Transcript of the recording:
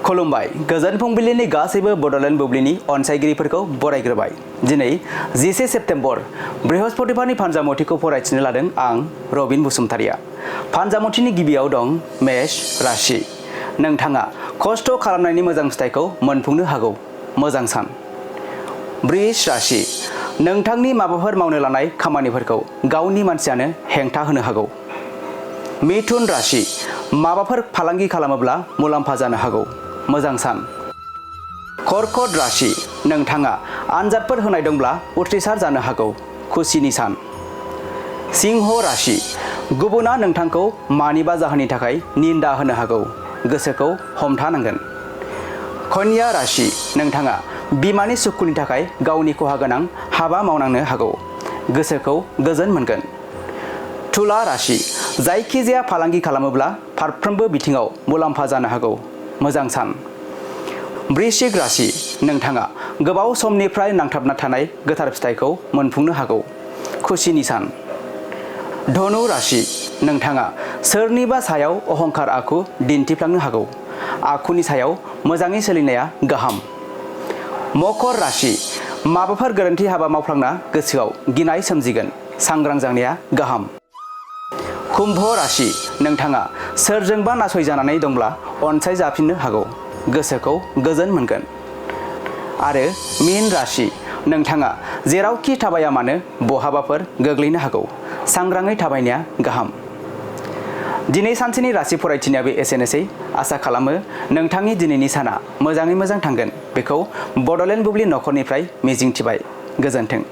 खुलुमबाय गोजोन फुंबिलिनि गासैबो बड'लेण्ड बुब्लिनि अनसायगिरिफोरखौ बरायग्रोबाय। दिनै 10 सेप्तेम्बर बृहस्पतिबारनि फानजामुथिखौ फरायथिनो लादों आं रबिन बसुमतारिया। फानजामुथिनि गिबियाव दं मेष राशि। नोंथाङा खस्थ' खालामनायनि मोजां फिथाइखौ मोनफुंनो हागौ। मोजां सान। वृष राशि। नोंथांनि माबाफोर मावनो लानाय खामानिफोरखौ गावनि मानसियानो हेंथा होनो हागौ। मिथुन राशि। माबाफोर फालांगि खालामोब्ला मुलाम्फा जानो हागौ। मोजां सान। कर्कट राशि। नोंथाङा आनजादफोर होनाय दंब्ला उथ्रिसार जानो हागौ। खुसिनि सान। सिंह राशि। गुबुना नोंथांखौ मानिबा जाहोननि थाखाय निन्दा होनो हागौ। गोसोखौ हमथानांगोन। कन्या राशि। नोंथाङा बिमानि सुखुनि थाखाय गावनि खहा गोनां हाबा मावनांनो हागौ। गोसोखौ गोजोन मोनगोन। तुला राशि। जायखिजाया फालांगि खालामोब्ला फारफ्रोमबो बिथिङाव मुलाम्फा जानो हागौ। मोजां सान। वृश्चिक राशि। नोंथाङा गोबाव समनिफ्राय नांथाबना थानाय गोथार फिथाइखौ मोनफुंनो हागौ। खुसिनि सान। धनु राशि। नोंथाङा सोरनिबा सायाव अहंखार आखु दिन्थिफ्लांनो हागौ। आखुनि सायाव मोजाङै सोलिनाया गाहाम। मकर राशि। माबाफोर गोरोन्थि हाबा मावफ्लांना गोसोआव गिनाय सोमजिगोन। सांग्रां जानाया गाहाम। कुम्भ राशि। नोंथाङा सोरजोंबा नासयजानानै दंब्ला अनसायजाफिननो हागौ। गोसोखौ गोजोन मोनगोन। आरो मीन राशि। नोंथाङा जेरावखि थाबाया मानो बहाबाफोर गोग्लैनो हागौ। सांग्राङै थाबायनाया गाहाम। दिनै सानसेनि राशि फरायथिनायाबो एसेनोसै। आसा खालामो नोंथांनि दिनैनि साना मोजाङै मोजां थांगोन। बेखौ बड'लेण्ड बुब्लि नखरनिफ्राय मिजिंथिबाय। गोजोन्थों।